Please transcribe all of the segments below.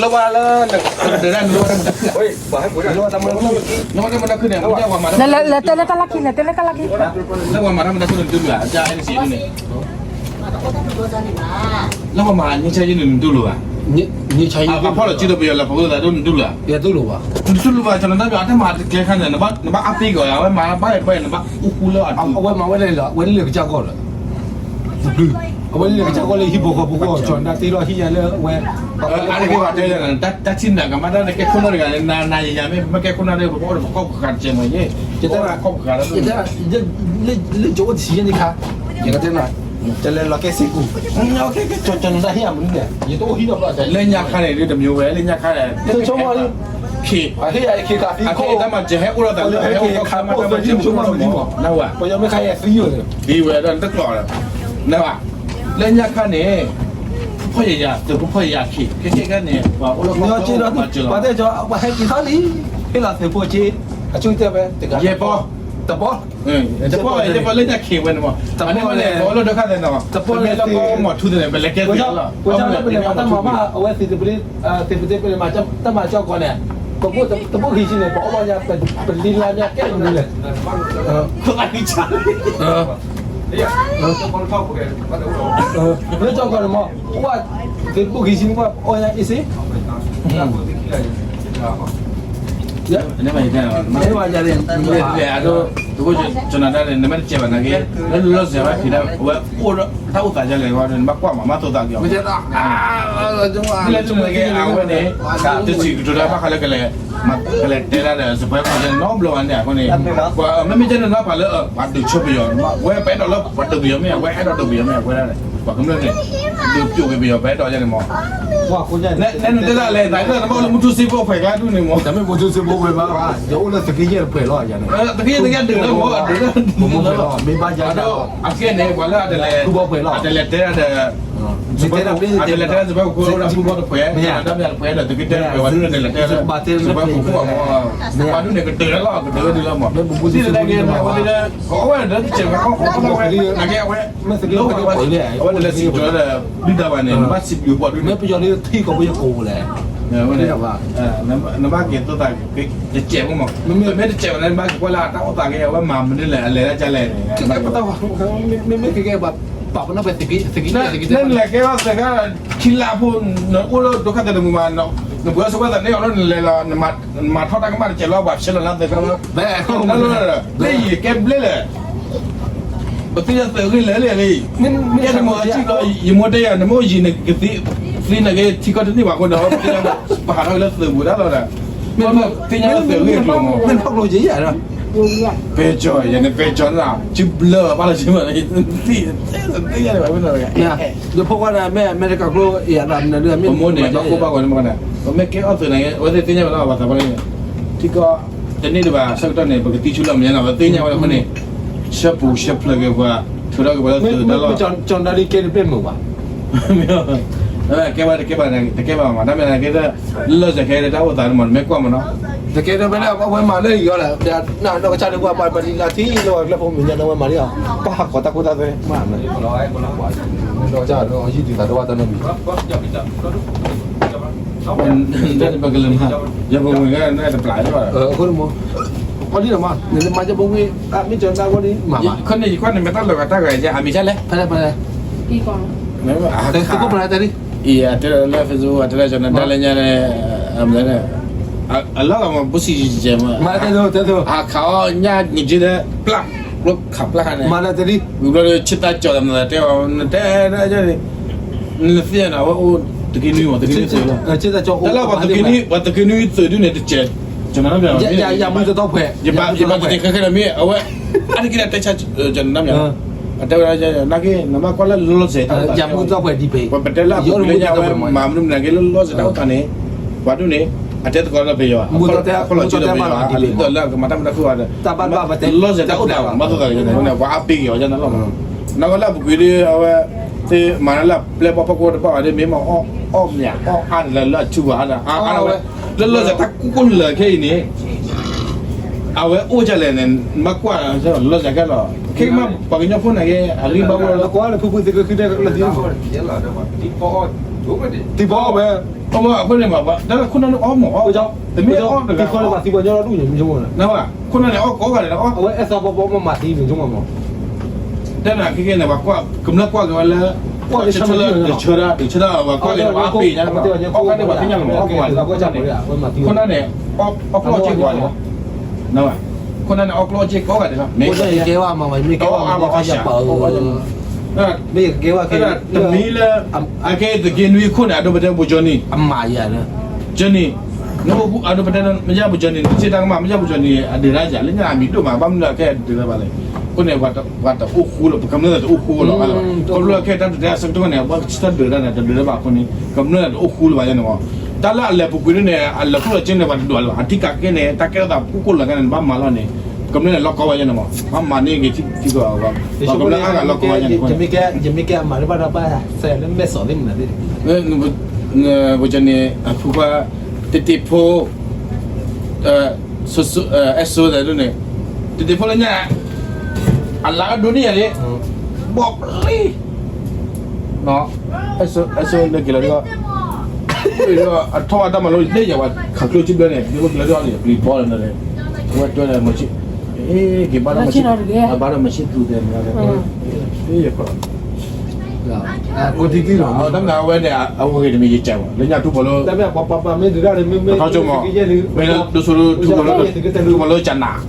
လၢဝဲလၢ နကဒၢးဒၣ်နလၢဝဲတၢ်မုာ်တၢ်ခုၣ်, လၢဝဲတၢ်မုာ်တၢ်ခုၣ်န့ၣ် လၢဝဲမၤတၢ်မုာ်တၢ်ခုၣ်န့ၣ် တဲလၢတၢ်လီၢ်ခံန့ၣ် တဲလၢတၢ်လီၢ်ခံ, လၢဝဲမၤတၢ်မုာ်တၢ်ခုၣ်န့ၣ် နတူၢ်လိာ်ဧါ, အကၢ်အဲၣ်စ့န့ၣ်, လၢဝဲမၤန့ၢ်ဆါယဲန့ၣ် နတူၢ်လိာ်ဧါ, အဖီၣ်လီၤစုဒီးပယီၤလၢပှၤအိၣ်သးဒိၣ် နတူၢ်လိာ်ဧါ, နတူၢ်လိာ်ဘၣ် ကၠီၤနၤဒါဘၣ် အတၢ်မၤတကျဲခါန့ၣ် နဘၣ်အါပ့ၤကီးဧါ, အဝဲမၤဘၣ်တဘၣ် နဘၣ်အိၣ်ဃူလၢအဒူ, အဝဲမၤဝဲလဲၣ်လီၤ, အဝဲလၢကစၢ်ဂီၢ်လီၤ အဝဲလၢကစၢ်ဂီၢ်လၢဟံၣ်ဖိဃီဖိဂီၢ် ကၠီၤနၤဒါတ့လီၤဟံၣ်ညါလၢဝဲ, အတက့ၢ်ဘၣ်တဲ, တၢ်ထံၣ်နၤကမၤတၢ်န့ၣ် ကဲခိၣ်နၢ်တဂၤန့ၣ် နၤနၤယၤယၤမ့ၢ် မ့ၢ်ကဲခိၣ်နၢ်ဒီး ပကအိၣ်ဒီးပကီၢ်ပဃာ်တစဲးမ့ၢ်ယဲ, ယတဲနၤ, လၢကအိၣ်တဆံယဲၢ်နံၣ်ခါ, ယကတဲနၤ, ယလဲၤလီၤကဲစ့ၢ်ကီး, ကၠီၤနၤဒါဟ့ၣ်ယၤမနုၤလဲၣ်, ယတအိၣ်ဟံၣ်ဒီးဘျီ, လၢညါခါန့ၣ် ဒ်တမံၤဝဲ လၢညါခါန့ၣ် ဆိကမိၣ်လံ ခ့, အဟ့ၣ်ယၤခ့ခါသံခိၣ်, တၢ်မၤစၢၤဟဲအိၣ်ဒီးတၢ်လၢဟဲအိၣ်ခါမး တၢ်မၤစၢၤမ့ၢ်မး, နဝဲ, ပယီၤမ့ၢ်ခါယၤသံယိာ်န့ၣ်, သံဝဲဒီးနတကျိးဒီး, နဝဲ, လၢညါခါန့ၣ်, ဖှီၣ်ယယၤ သုးဖိဖှီၣ်ယယၤခ့ ခဲခဲခဲန့ၣ် ပှၤအိၣ်လၢခီၣ်မၤစၢၤလီၤ, ပှၤဟဲက့ၤထီၣ်လံ, ဟ့ၣ်လီၤသုးဖိက့, အဆိကတၢၢ်ဖဲတဂၤ, ယဲၢ်ပီ, တပီ, ယဲၢ်ပီလၢညါခ့ဝဲန့ၣ်မး, တပီန့ၣ် ပအိၣ်လၢဒုက္ခသည်န့ၣ်မး, တပီလၢကီၢ်မီၤထူသ့ၣ်န့ၣ် ပလဲၤကဲသုးလီၤ, ပဝဲဒၣ်ပလဲၤမၤတၢ်မၤဘၣ် အဝဲသ့ၣ်တပလ့, သ့ၣ်ပတ့ပလဲၤမၤတၢ်မၤကၠီကီးန့ၣ်, ပကိၣ်တဘိၣ်ခံဆံန့ၣ် ပအီၣ်ဘၣ်ညါ ပလံလါညါကဲမနုၤလဲၣ်, ခိၣ်သၣ်ခံဆါ လၢကၠီကီးန့ၣ်မး အိၣ်ဘၣ်သ့ၣ်တဘိၣ်ခံဆံန့ၣ် ပှၤအီၣ်ညါအ့ၣ်စ့, မ့ၢ်ဘၣ်ယၤန့ၣ်, အဒိ သုးခိၣ်ကၠီၤနၤဒါန့ၣ် နမ့ၢ်တစဲးဘၣ်နာ်က့, လၢလီၤစဲးဝဲဖံးဒၣ် အဝဲအိၣ်ဒီးတၢ်အိၣ်သးဒ်လဲၣ်ဝဲန့ၣ် နဘၣ်ကွၢ်မး မၤသိးသးက့ၤအီၤ, မ့ၢ်လၢနကဲအဝဲန့ၣ် တစံးကတိၤတၢ်ဘၣ်ဃးလၢကလဲၤ, ကလဲၤတဲဒၣ်ဒီးစပွဲခိၣ်နီတဘျီဘၣ်န့ၣ်အဃိန့ၣ်, မ့မ့ၢ်ကဲန့ၣ်နီၤ ပှၤလၢပှၤဒုးဆိပယီၤ, ဝဲပအဲၣ်ဒိးလၢပှၤဒုးပယီၤမ့ၢ် အဝဲအဲၣ်ဒိးဒုးပယီၤမ့ၢ် အဝဲဒၣ်န့ၣ် ပှၤကမျၢၢ်န့ၣ် ဒုးပျိးက့ၤပယီၤ ပအဲၣ်ဒိးယဲန့ၣ်မး, နနတဲဒၣ်လဲၣ် သးကလၢနဘၣ်အိၣ်လၢမူထူစ့ဖိအဖှဲးကျါဒူၣ်န့ၣ်မး, တမ့ၢ်မူထူစ့ဖိဝဲဘၣ်, ယအိၣ်လၢသုးက့ယဲၢ်တဖှဲးလီၤယၤန့ၣ်, သုးက့ယဲၢ်တဖှဲးလီၤ, မ့ၢ်ဘၣ်ယၤဒီး အကဲန့ၣ် ပှၤလၢအတလဲၤ, အတလဲၤတဲဒၣ်ဒီး တဲဒၣ် အတလဲၤတဲဒၣ်စပွဲခိၣ်ခိၣ်အိၣ်ဒၣ်ဖုဘီတဖှဲး, မ့ၢ်တၢ်မ့ၢ်တဖှဲးဒီး သုးက့တဖှဲး ပှၤဒုးန့ၣ်တလဲၤတဲဒၣ် စပွဲခိၣ်ခိၣ်အမး, ပှၤဒုးန့ၣ်ကတၢၢ်တၢ်လီၢ် ကတၢၢ်ဝဲဒၣ်လီၤမး, ဒ်န့ၣ်တၢ်က့ အဝဲသ့ၣ် အဝဲဒီးတစဲးဝဲ အဝဲ နာ်က့အဝဲ လၢဝဲ အဝဲတလဲၤစံးကတိၤဒီး ဒုၣ်ဒါဘၣ်န့ၣ် နဘၣ်စံးဘျုးပှၤဒုးန့ၣ် မ့ၢ်ပယီၤန့ၣ်ထံၣ်ကီးပယီၤကိးလဲၣ်, နဘၣ်က့ၤသိးသး တစဲးဖိမး, မ့မ့ၢ်တစဲးဝဲန့ၣ် နဘၣ်က့ၤကွၢ်လၢအတၢ်အိၣ်သးက့ အဝဲမၤမနုၤလဲၣ် အလဲၤဒၣ်ကလဲၣ်န့ၣ်, မ့မ့ၢ်ကဲကဲ ပာ်ပနီၣ်ဖဲသုးက့ သုးက့ သုးက့ နလဲၤကဲထီၣ်သုးခါ ခံလါဖိ နအိၣ်လၢဒုက္ခသည်တမုာ်မး, နပှ့ၤအီၣ်ဆိဝဲသးန့ၢ်အီၤလီၤ နလဲၤလီၤ နမၤထီၣ်တၢ်ကမၣ်တစဲးလီၤ ပှၤဖျဲလီၤလၢသုးခါလီၤ, လၢယကဲဘျဲၣ်လဲၣ် ပသ့ၣ်ညါသုးဂ့ၢ်လၢာ်လံ, ကဲနမိၢ်အထံၣ်လီၤ ယမိၢ်တဲယၤ နမိၢ်ယံၤနကသံ, သံနက့ၤထံကီၢ်တန့ၢ်ဘၣ်အဃိဒီး ပဟးထီၣ်က့ၤလၢသုးပူၤဒၣ်လီၤဒီး, မ့ၢ်သ့ၣ်ညါလၢသုးဂ့ၢ်ကျိၤမး, မ့ၢ်ဖီၣ်ကျိၤယဲၢ်ယၤဒီး, ပဲကၠီၤ ယန့ၣ်ပဲကၠီၤန့ၣ် စုဘျၢဘၣ်လီၤ စုဘျၢ သ့ၣ်ညါန့ၣ် ယဖိခွါန့ၣ် မ့ၢ်အမဲရကၤကျိ ယၤဒၣ်မနုၤဒ်မ့ၢ် ပမိၢ်န့ၣ် ဘၣ်ကိၢ်ဘၣ်ဂီၤန့ၣ်မ့ၢ်ကန့ၣ် ပမ့ၢ်ကဲအီၣ်သုးန့ၣ် အဝဲသ့ၣ်သ့ၣ်ညါဝဲလီၤ ပှၤသးပှၢ်န့ၣ် ထံကီၢ်တန့ၢ်ဒံးဘၣ် ဆၢကတီၢ်န့ၣ် ပကသံဆူလီၤမညါနီၤ ပသ့ၣ်ညါဝဲလၢအဃိန့ၣ် ဆၢပူၤဆၢဖျၢၣ်က့ၤပှၤ ထုးထီၣ်က့ၤပှၤလၢသုးတၢ်လီၢ် ကၠီၤဒၣ်လံကဲတပျဲၢ်မုာ်ဘၣ် ကဲဘၣ်တကဲဘၣ် တကဲဘၣ်မး တၢ်မ့ၢ်ကဲ လၢစဲးခဲတၢ်အိၣ်သးန့ၣ်မး နမ့ၢ်ကွၢ်မးနီၤ တကဲတမ့ၢ်လၢအဝဲမၤလၢအံၤအီၤလဲၣ် ဒီးနကစၢ်ဒုးပှၤပှၤပလံၤလၢထံလၢပှၤကျဲဖိမုၢ်ညါန့ၣ် အဝဲမၤလံအီၤ ပှၤဟးကိးတၢ်ခိတၢ်သွဲမး နကစၢ်ဒီးယံာ်ဒုးသးတဝၢ်တၢ်နီတမံၤ ပကလဲၤမၤ ယပဝံၤကဲန့ၣ်တပျၢ်လၢၤဘၣ် အဃိန့ၣ်မး နမၤယပဝံၤ မ့ၢ်ကၠီၤတၢ်ဂီၢ်န့ၣ် မၤဘၣ် ခီန့ၣ် ယကွၢ်န့ၣ် မ့ၢ်တၢ်လီၤဂာ်တၢ်ဂာ်ယဲ အမံၤဒ်လဲၣ် ဖဲလဲၣ်ဖဲလဲၣ် သုးခိၣ်ဖဲလဲၣ်တဲဒ် အံၤ အတဲလၢ Facebook အတဲလၢကၠီၤနၤဒါလၢညါန့ၣ် အမလဲၣ် အလီၢ်ဂၤမး ဘူးစံယံၤကဲမး မၤတဲဒ်တဲဒ် အခးအီၣ်ညၣ်နံၤက့ဒီး ပျၢ် ကျိခးပျၢ်ခါန့ၣ် မၤလၢတဲဒ် ဝံၤဘျီဒီး ဆ့တၢ်ကၠီၤသးမနုၤတဲဝဲ နတဲဒ်န့ၣ် နသ့ၣ်ညါန့ၣ် အဝဲအိၣ်တက့နွံမး တက့နွံသုးလီၤ တၢ်လၢပှၤသုးက့နွံ ပှၤသုးက့နွံသုးဒုးန့ၣ် တစဲး ကၠီၤနၤဒါ ယဘၣ်ယဘၣ်တသ့ခဲခဲဒီးမ့ၢ် အဝဲ အါတက့ၢ်န့ၣ် တဲဆါ ကၠီၤနၤဒါမ့ၢ် အတဲဝဲဒၣ် နာ်က့ နဘၣ်ကွၢ်လၢလီၤစဲးတၢ်အိၣ်သးန့ၣ် ပတဲလၢအပူၤကွံာ်လၢညါ အဝဲမၤမနုၤမနုၤက့လၢလီၤစဲးတၢ်အိၣ်သးန့ၣ် ပှၤဒ်န့ၣ် အတဲသကိးလၢပယီၤ အခီၣ်လီၤစုဒီးပယီၤ လၢကမၤတၢ်မုာ်တၢ်ခုၣ်ဘၣ်ဒီး လီၤစဲးတၢ်အိၣ်သး မၤသးသးန့ၣ် ပှၤအါပ့ၤက့ၤအီၤ ကၠီၤနၤဒါမ့ၢ် နကလၢပူၤကွံာ်ဒီး အဝဲ သ့ၣ်မၤလၢပျဲၢ်ဘီၣ်ဖီခိၣ်တဘၣ်ဘၣ်ဒီး မ့ၢ်မၤအီၣ်မ့ၢ်အီၣ်အါန့ၣ်လၢလၢအဆူၣ်ဘၣ်ဒီး အါဝဲ လၢလီၤစဲးတၢ်ကိၢ်ကိၢ်လၢာ်ခဲအံၤန့ၣ် အဝဲအိၣ်ဒ်လဲၣ်န့ၣ် နဘၣ်ကွၢ်လီၤစဲးခဲလီၤ ခဲမး ပှၤကညီဖိန့ၣ်က့ အဂံၢ်ဘါအိၣ်လီၤ သံဘီအီၣ်ဝဲ အဃိန့ၣ် တၢ်လၢခိၣ်နၢ်န့ၣ်အီၣ်မးအီၣ်, တမ့ၢ်အီၣ်တဂၤ, ခိၣ်နၢ်န့ၣ်အီၣ်ကိးဂၤဒဲးလီၤ, အဝဲအဲၣ်သးပီပီမၤမၤသံမ့ၢ်ဆိကမိၣ်, တၢ်န့ၣ်ခဲကဲန့ၣ် ပှၤကွၢ်ကမျၢၢ်ကွၢ်က့ၤဝဲလၢ တဆၢ, တဆၢဒၣ်, တဆၢဒၣ် ပှၤကွၢ်က့ၤန့ၣ် ပှၤပ့ၤညါန့ၣ်, အီၣ်ခါန့ၣ် ပှၤသ့ၣ်ညါလီၤမး အီၣ်ကိးဂၤန့ၣ်, ခိၣ်နၢ်န့ၣ် အီၣ်ကျီၢ်စ့ၢ်ကီးန့ၣ်, ခိၣ်နၢ်န့ၣ် အီၣ်ကျီၢ်စ့ၢ်ကီးဂၤဒဲးလီၤ, မ့ၢ်ကဲဝဲမၤဝဲ မ့ၢ်ကဲဝဲမၤဝဲ တမံၤလၢ အကဲသက့နွံခိၣ်န့ၣ် အဒိပတဲ ပူၤကၠီနံၤ, အမၤယၤလၢ ကၠီနံၤ, နအိၣ်အဒိပတဲ မ့ၢ်ယၤပူၤကၠီနံၤ နစ့တၢ်ကမၣ် မ့ၢ်ယၤပူၤကၠီနံၤ အဒုးတၢ်ယၤ လၢညါအမံၤဒိၣ်မး ဘၣ်မနုၤအကဲဒုးလၢၤဘၣ်လဲၣ်, အဃိန့ၣ် ပှၤတအိၣ်ဃူလၢၤ ပကမျၢၢ်တအိၣ်ဃူလၢၤဘၣ်လဲၣ်, ခီဖျိလၢခဲတၢ်ဒုးတၢ်ဆၢကတီၢ်န့ၣ် ဘၣ်ဆၢထၢၣ်ဒုးတၢ်န့ၣ် တဒုးလၢၤဘၣ်အဃိန့ၣ် ကမျၢၢ်တအိၣ်ဃူလၢၤဘၣ်ယၤန့ၣ်မး, တၢ်လၢအလဲၤပူၤကွံာ်ဒ်န့ၣ် အလဲၤခိၣ်လီၤက့န့ၣ် ပှၤတဒွးလၢၤဘၣ် အထံကက့န့ၣ် တၢ်ကဲထီၣ်သးဖှိၣ်ကိၣ်လီၤက့န့ၣ် ဘၣ်မၤလီၤန့ၣ်, ကမျၢၢ်န့ၣ် လီၢ်ကီဝဲယၤန့ၣ်မး ဘၣ်မၤန့ၢ်က့ၤထံကီၢ်, ကမျၢၢ်အါဂၤလီၢ်ကီဝဲယၤန့ၣ် ယမ့ၢ်ကဲအမၤတဘၣ်ဒီးဘၣ်ဆဲးလၢမဲာ်စီၣ်သ့ၣ်မနုၤသ့ၣ်, ပကန့ၣ် အဖုခွါ တတ့ဖိ အဲၣ်စိသးဒ်န့ၣ်, တတ့ဖိလၢညါ အလါကဒိးန့ၢ်ယၤန့ၣ် ဘီၣ်ပျံၤ အဲၣ်စိလၢက့ၤလီၤဒ်, အထီၣ်ဘၣ်တၢ်မၤလိန့ၢ်ယၤဝဲ ခးကျိစံဘျၢၣ်န့ၣ် ဒ်ဝဲက့ၤလီၤဒ်အီၤန့ၣ် ပျံၤဘီလီၤန့ၣ်, ဝဲတဲန့ၣ် မၤဆံ, က့ၤဘၣ်ဒီးမၤဆံ, ဘၣ်ဒီးမၤဆံသူၣ်တဲန့ၣ်, ယခီ ကိးတံၢ်တံၢ်လီၤ, တၢ်မနုၤအဝဲန့ၣ် အဝဲဂ့ၤတမံၤယကးဘၣ် လၢညါထူဘီလၢ, ပှၤပှၤပှၤမ့ၢ်ဒုးတၢ်န့ၣ် မ့ၢ်မ့ၢ် မ့ၢ်လၢဒိၣ်စိထူဘီလၢကနး,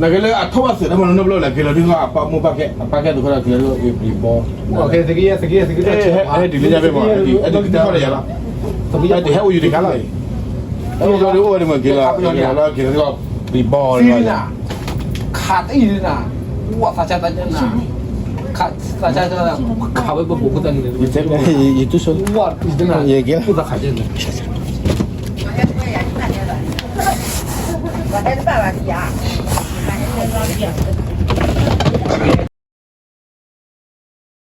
နကဲလၢအထီၣ်ဘၣ်သုးတၢ်မၤလိနီတဘျီလဲၣ် က့ၤလီၤဒ်သိးအပၢ်မိၢ်ပၢ်ကဲ အပၢ်ကဲသုးခိၣ်ဒီးက့ၤလီၤဒ်သိးပျံၤဘီ, ဟဲဒ်လၢညါဖဲမး ဟဲဒ်လၢညါဖဲမး ဟဲဒ်လၢညါဖဲမး ဟဲဒ်ဟဲအိၣ်ယူၤတခါလီၤ, ဟဲအိၣ်ယူၤတခါလီၤ က့ၤလီၤဒ်သိးပျံၤဘီလီၤ, ခးတအံၤနၤ, ဝသးစၢ်တၢ်နၤ, ခးသးစၢ်တၢ်, ခးဝဲပပူၤခိၣ်တၢ်န့ၣ်, ယတူၢ်ဆိ, ဝသးစၢ်တၢ်, ဝသးစၢ်တၢ်, ဝသးစၢ်တၢ်,